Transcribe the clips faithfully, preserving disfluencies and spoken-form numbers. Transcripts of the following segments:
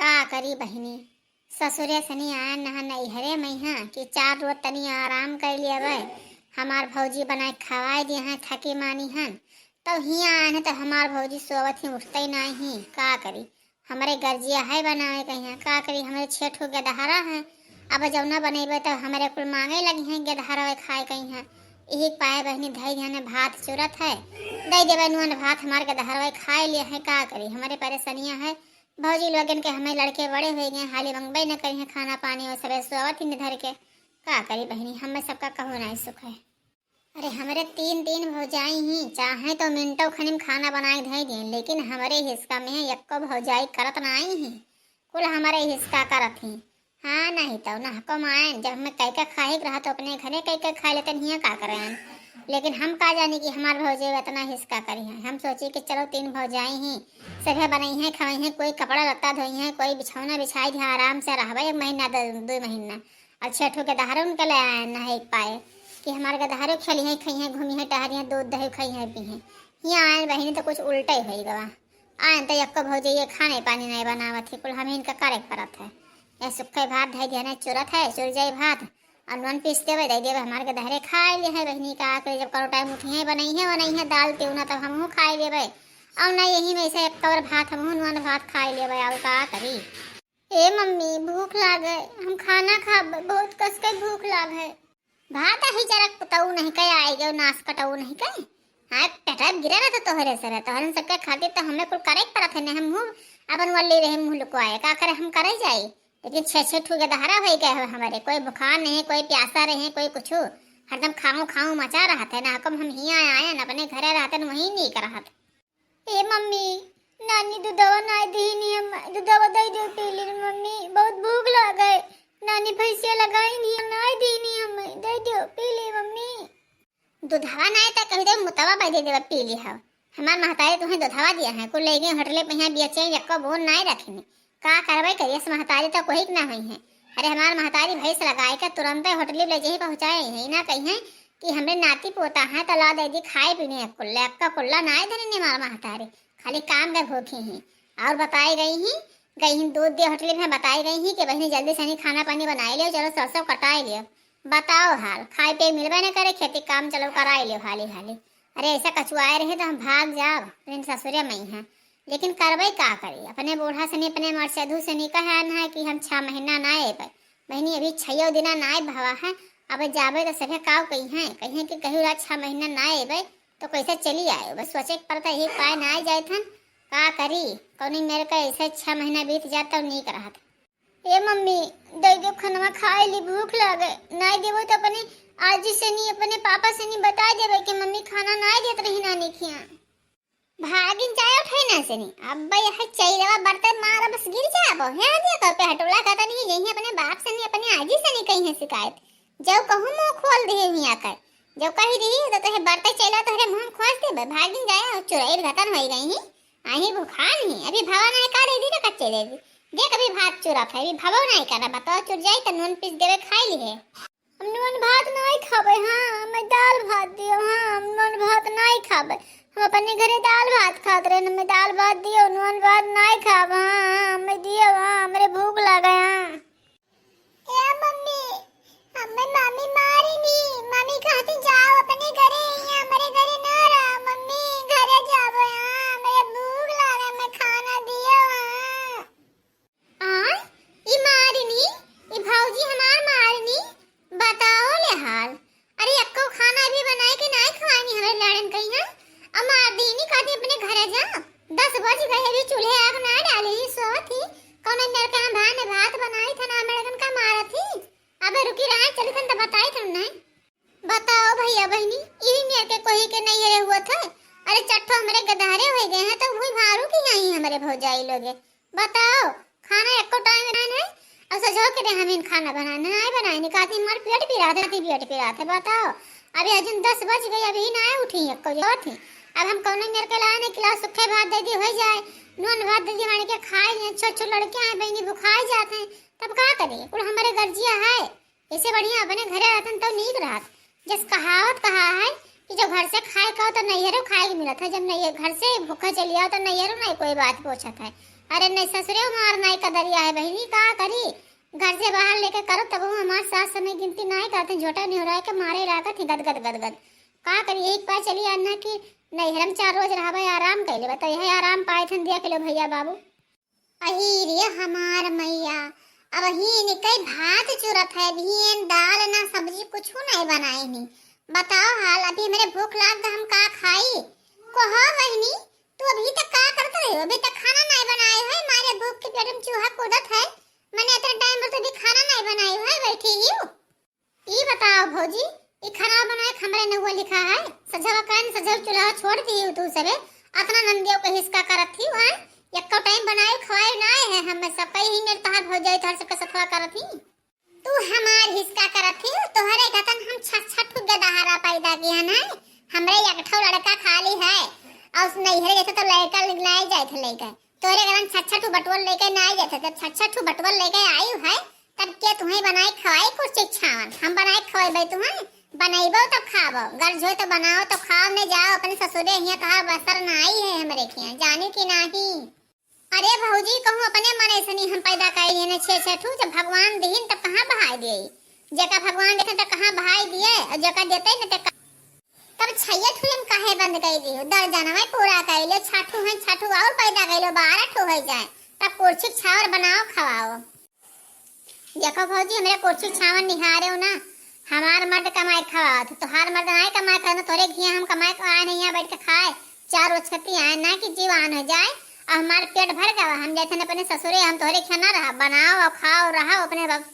का करी बहिनी, ससुरे सनी आयन नहा नैहरे मइहाँ कि चार रोज तनी आराम कर लियबै। हमार भौजी बनाए खवाए दिए हैं, थकी मानी हन, तो हियाँ आयन है तो हमार भौजी सोवत ही, उठते ही नाहीं। का करी, हमरे गर्जिया है बनावे कहिया, का करी, हमरे छेठू के दहारा है। अब जौना बनैबे तो हमरे कुल मांगे लगी हैं, गेदहरवे खाए कहिया। यही पाए बहिनी धई ध्यान भात चुरत है, दे देबे नून भात, हमार गेदहरवे खाए लिए है। का करी, हमरे परेशानियाँ है, भौजी लोगन के हमें लड़के बड़े हो गए, हाली मंगबे न करी हैं खाना पानी, और सबे सोवत ही निधर के। का करी बहिनी, हमें सबका कहू नाहीं सुख है। अरे, हमरे तीन, तीन भौजाई ही, चाहे तो मिनटो खनिम खाना बनाए धई दें, लेकिन हमरे हिस्सा में एक्को भौजाई करत नाहीं ही, कुल हमरे हिस्सा करत ही। हाँ, नहीं तो ना को मायन, जब हमें कह के खाए के रहा तो अपने घरे कह के खा लेते, हियाँ का करें। लेकिन हम का जानी कि हमार भौजाई इतना हिस्सा करी है। हम सोची कि चलो तीन भौजाई ही, सभे बनई है, खवई है, कोई कपड़ा लत्ता धोई है, कोई बिछौना बिछाई दिया, आराम से रहबे एक महीना, दो, दो महीना। अब छेठू के दहारे उनके ले आए ना है एक पाए कि हमार के दहारे खेली है, खई है, घूमी है, टहरी है, दूध दही खई है, पी है। हियाँ आए बहिनी तो कुछ उल्टा ही होई गवा। आयन तो एक्को भौजी ये खाने पानी नहीं बनावत ही, कुल हम इनका करे के पड़त है। यह सुखे भात धई दिया नहीं चुरत है, चुर जाई भात, और नून पीस देवे, दे देवे, हमार के दहरे खाए ले है बहिनी। का करी, जब करो टाइम उठी है, बनई है, बनई है दाल तेउना, तब हमहू खाए लेवे। और ना यही में से एक कवर भात, हमहू नून भात खाए लेवे, और का करी। ए मम्मी, भूख लागे, हम खाना खाब, बहुत कस के भूख लागे। भात ही जरा कुतऊ नहीं कहे, आए गए नाश कटऊ नहीं कहे। हाँ, पेटा गिरा रहता तोहरे सरे, तोहरन सबके खातिर तो हमें कुल करे के पड़त है, नहीं हम मुँह अपन वल्ली रहे, मुँह लुकवाए, का करे, हम करे जाई। लेकिन छः छः ठू के दहारा हो गए हो हमारे, कोई भुखार नहीं, कोई प्यासा रहे, कोई कुछ, हरदम खाऊं खाऊं मचा रहत है ना, कम हम हियाँ आए न अपने घरे रहते न वहीं नीक रहत। ए मम्मी, नानी दुधवा नाय दीनी हम, दुधवा दे दो पी ली मम्मी, बहुत भूख लागे। नानी भैंसिया लगाई नी, नाय दीनी हम, दे दो पी ली मम्मी। दुधवा नाय त कह दे मुतवा पे दे देवा पी ली हो। हमार महतारी तुम्हें दुधवा दिया है, कुल ले गई होटले पे यहाँ बेचे, यक्को बोन नाय रखी। का करबै करियस, महतारी तो कोई के ना होई है। अरे हमार महतारी भैंस लगाए के तुरंते होटली ले जाई पहुँचाए है, ना कही है कि हमरे नाती पोता है तो ला दे दी खाए पीने कुल्ले, अक्का कुल्ला ना आए धरे ने हमार महतारी, खाली काम के भूखी ही। और बताई गई ही, गई ही दूध दे होटली में बताई गई ही कि बहिनी जल्दी से नहीं खाना पानी बनाए लियो, चलो सरसों कटाए लियो। बताओ हाल, खाए पे मिलबे न करे, खेती काम चलो कराए लियो हाली हाली। अरे ऐसा कछुआए रहे तो हम भाग जाब, लेकिन ससुरे मई हैं। लेकिन करबै का करी, अपने बूढ़ा सनी, अपने मरसेधू सनी कहे न है कि हम छह महीना ना अइबै। बहिनी, अभी छयो दिना ना भवा है, अब जाबै तो सभे काव कही हैं, कही हैं कि कहीं रात छह महीना ना अइबै तो कैसे चली आए। बस सोचे के पड़ता, यही पाए ना जाए थन, का करी, कौनी मेरे का ऐसे छह महीना बीत जात तो नीक रहत। ए मम्मी, दे दो खनवा खाए ली, भूख लागे। नाय देबो तो अपने आजी सनी, अपने पापा सनी बताए देबे कि मम्मी खाना नाय देत रही नानी खिया। भागिन जाए उठे ना सनी, अब यह चैलवा बरते मार बस गिर जाबो। है दिया कर पे हटोला कहता नहीं, यही अपने बाप सनी, अपने आजी सनी कही है शिकायत। जब कहूँ मुँह खोल दे हुई आकर, जब कही रही तो तोहे बरते चैलवा तोहरे मुँह में खोस देबे। भागिन जाए और चुरैल घतन हो गई ही। आही भुखान ही, अभी भवा नहीं का दे दी तो कच्चे दे दी। देख अभी भात चुरत है, अभी भवो नहीं करा, बताओ चुर जाई तो नून पीस देवे खाई ली है। हम नून भात नहीं खाबे, हाँ, हमें दाल भात दियो, हाँ, हम नून भात नहीं खाबे, हम अपने घरे दाल भात खात रहे, हमें दाल भात दियो, नून भात नहीं खाबे, हाँ, हमें दियो, हाँ, हमरे भूख लगे, हाँ। ए मम्मी, हमें मामी मारी नी, मामी कहती जाओ अपने घरे, यहाँ हमारे घरे ना रहा, मम्मी घरे जाबो, यहाँ हमें भूख लगे, हमें खाना दियो, हाँ। आय, ई मारिनी, ई भौजी हमार मारिनी, बताओ ले हाल। अरे, एक्को खाना अभी बनाए के नाय खवाइनी हमरे लाड़न कही है। अब मार दीनी, कहती अपने घरे जा। दस बज गए, अभी चूल्हे आग ना डाली, सोवत ही। कौनो मेर के हम भान भात बनाई था ना, मेरे का मारत ही। अबे रुकी रहा, चली थन तो बताई थन नहीं। बताओ भैया बहिनी, इही मेर के कोही के नैहरे हुआ था। अरे चट्ठो हमरे गदहरे हो गए हैं, तो वही भारू की आई हमरे भौजाई लोगे। बताओ, खाना एको टाइम बनाए नहीं, और सजो के रे हमें खाना बनाए नहीं बनाए नहीं, कहती हमारे पेट पिरात है, पेट पिरात है। बताओ, अभी अजन दस बज गई, अभी ना उठी एको जो थी। अब हम कौनो मेर के लाए नहीं, किला सुखे भात दे दी हो जाए, नून भात दे दी, माने के खाए नहीं, अच्छे अच्छे लड़के आए बहनी भुखाए जाते हैं, तब का करें? कुल हमारे गर्जिया है। इससे बढ़िया अपने घरे रहतन तो नीक रहत। जस कहावत कहा है कि जो घर से खाए का हो तो नैहरो खाए के मिलत है, जब नैहर घर से भूखा चली आओ तो नैहरो नहीं कोई बात पूछत है। अरे नहीं ससुरे, हमार नाई कदरिया है बहिनी, का करी? घर से बाहर लेके करो तब हमार सास समय गिनती नाई करते, झोटा निहुराए के मारे लागत ही गद गद गद गद। का करी, यही पाए चली आना कि नैहरम चार रोज रहबे, आराम कैले, बताइए आराम पाए थन दिया के लो भैया बाबू। अही रे हमार मैया, अब ही इनके भात चुरत है, अभी एन दाल ना सब्जी कुछ नहीं बनाए नी। बताओ हाल, अभी हमरे भूख लाग त हम का खाई? कहो बहिनी, तू अभी तक का करत रही हो? अभी तक खाना नहीं बनाए हो, मारे भूख के पेट में चूहा कूदत है। मने इतना टाइम पर तू अभी खाना नहीं बनाए हो, बैठी ही हो। ई बताओ भौजी, ई खाना बनाए के हमरे नहुआ लिखा है? सजवा कान सजल चूल्हा छोड़ दी तू सबे, अतना नंदियों के हिसका करत थी, हैं? यक्को टाइम बनाए खवाए ना आए हैं, हम सब कई ही मेरे तहार भौजाई तहार सबके सफवा करत ही। तू हमार हिसका करत ही, तोहरे गतन हम छह छह ठो गदहारा पैदा किया ना, हमरे एक ठो लड़का खाली है, और उस नैहरे जैसे तो लड़का नहीं जाए थे लड़का, तोरे गरन छच्छा ठू बटुअल लेके ना आई जाते, जब छच्छा ठू बटुअल लेके आई है, तब के तुम्हें बनाए खवाई कुछ छावन? हम बनाए खवाई भाई तुम्हें, बनैबो तब खाबो, गर्ज होए तो बनाओ तो खाओ, नहीं जाओ अपने ससुरे हियाँ, तहार बसर ना आई है हमरे खियाँ, जानी कि नाही? अरे भौजी, कहूँ अपने मने सनी हम पैदा कइले न छे छे ठू, जब भगवान दिहिन तब कहाँ बहाई दिए, जेका भगवान देखे तब कहाँ बहाई दिए, और जेका देते न तब तब छइया ठू हम काहे बंद कइ दियो? दर्जनवा पूरा कइ लो, छठू है, छठू और पैदा कइ लो, बारह ठू हो जाए, तब कुर्सी छावर बनाओ, खवाओ। देखो भौजी, हमरे कुर्सी छावर निहारे हो ना, हमार मर्द कमाए खवाओ, तो तोहार मर्द नाई कमाए खाए, तोरे घिया हम कमाए आए नहीं, यहाँ बैठ के खाए, चार रोज खेती आए ना कि जीवान हो जाए, और हमार पेट भर गवा, हम जैसे अपने ससुरे, हम तोहरे खिया ना रहा, बनाओ और खाओ, रहो अपने बस।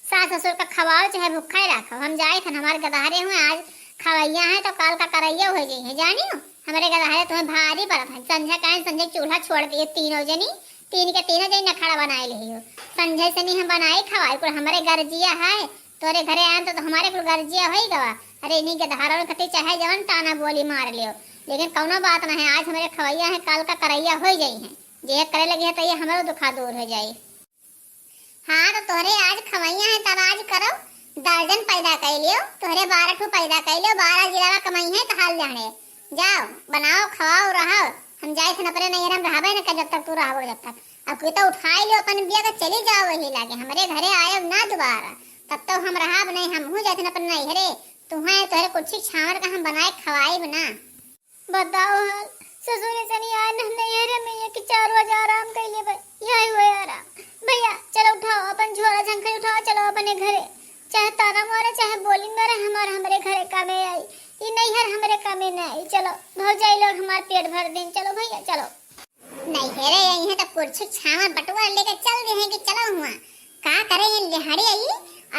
सास ससुर का खवाओ चाहे भूखा ही रखो, हम जाए थन, हमारे गदहरे हुए आज खवैया है तो काल का करैया हो जाई है, जानियो हमरे गदहरे तुम्हें भारी पड़त है। संझा काहे संझा चूल्हा छोड़ दिए तीनों जनी, तीन के तीनों जनी नखड़ा बनाए लिही हो। संझे से नहीं हम बनाई खवाई कुल हमरे गर्जिया है, तोरे घरे आए तो, तो हमारे कुल गर्जिया हो ही गवा। अरे इन्हीं गदहरों खती चाहे जवन ताना बोली मार लियो, लेकिन कौनो बात ना है, आज हमरे खवैया है काल का करैया हो जाई है। जे करे लगी है तो ये हमरो दुखा दूर हो जाई। हाँ, तो तोहरे आज खवैया है, तब आज करो, दर्जन पैदा कइ लियो, तोहरे बारह ठू पैदा कइ लियो, बारह जिलावा कमाई है, तो हाल जाने। जाओ, बनाओ, खवाओ, रहो। हम जाए थे अपने नैहर में रहबे न कर, जब तक तू रहबो, जब तक। अब कोई तो उठाई लियो अपन बिया के चली जाओ वही लागे, हमरे घरे आयो ना दोबारा, तब तो हम रहब नहीं, हम हूँ जाए थे अपने नैहरे। तुम्हें तोहरे कुर्सी छावर का हम बनाए खवाइब ना। बताओ हाल, ससुरे सनी आए न नैहरे में ये कि चार बजे आराम कर ले भाई, यही हुए आराम। भैया चलो उठाओ अपन झोला झंखड़ी उठाओ, चलो अपने घरे, चाहे ताना मारे चाहे बोली मारे, हमार हमरे घरे कामे आई, ये नैहर हमरे कामे न आई। चलो भौजाई लोग हमार पेट भर दिन, चलो भैया चलो। नैहरे आई है तो कुर्सी छावर बटुआ लेके चल दे हैं कि चलो हुआ। का करे ये लेहड़ी आई,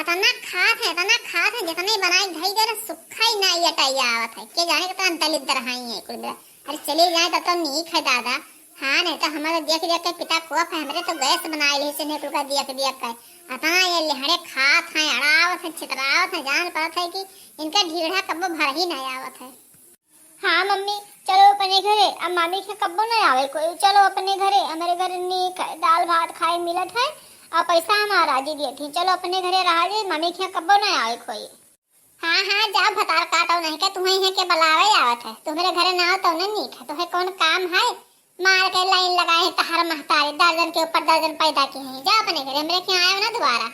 अतना खात है, अतना खात है, जितने बनाए धई दे रहे, सुखा ही ना ये अटाई आवत है। के जाने कितना दलिद्र है ये कुल मिला। अरे चले जाए तब तो नीक है दादा। हाँ, नहीं तो हमारे देख देख के पिता कोप है, हमरे तो गैस बनाए ले से नहीं कुल का देख देख के। अतना ये लेहड़े खात हैं, अड़ावत हैं, छितरावत हैं, जान पड़त है कि इनका ढीढ़ा कब्बो भर ही नहीं आवत है। हाँ मम्मी, चलो अपने घरे, अब मामी के कब्बो नहीं आवे कोई, चलो अपने घरे, हमारे घर नीक है, दाल भात खाए मिलत है, और पैसा हमारा जी दिए थी, चलो अपने घरे रहा जी, मामी के कब्बो नहीं आवे कोई। हाँ हाँ, जाओ भतार काटो नहीं के, तुम्हें है के बुलावे आवत है, तुम्हारे घरे ना हो तो उन्हें नीक है, तुम्हें कौन काम है, मार के लाइन लगाए हैं तहार महतारी, दर्जन के ऊपर दर्जन पैदा की हैं, जाओ अपने घरे, हमरे के आयो ना दोबारा।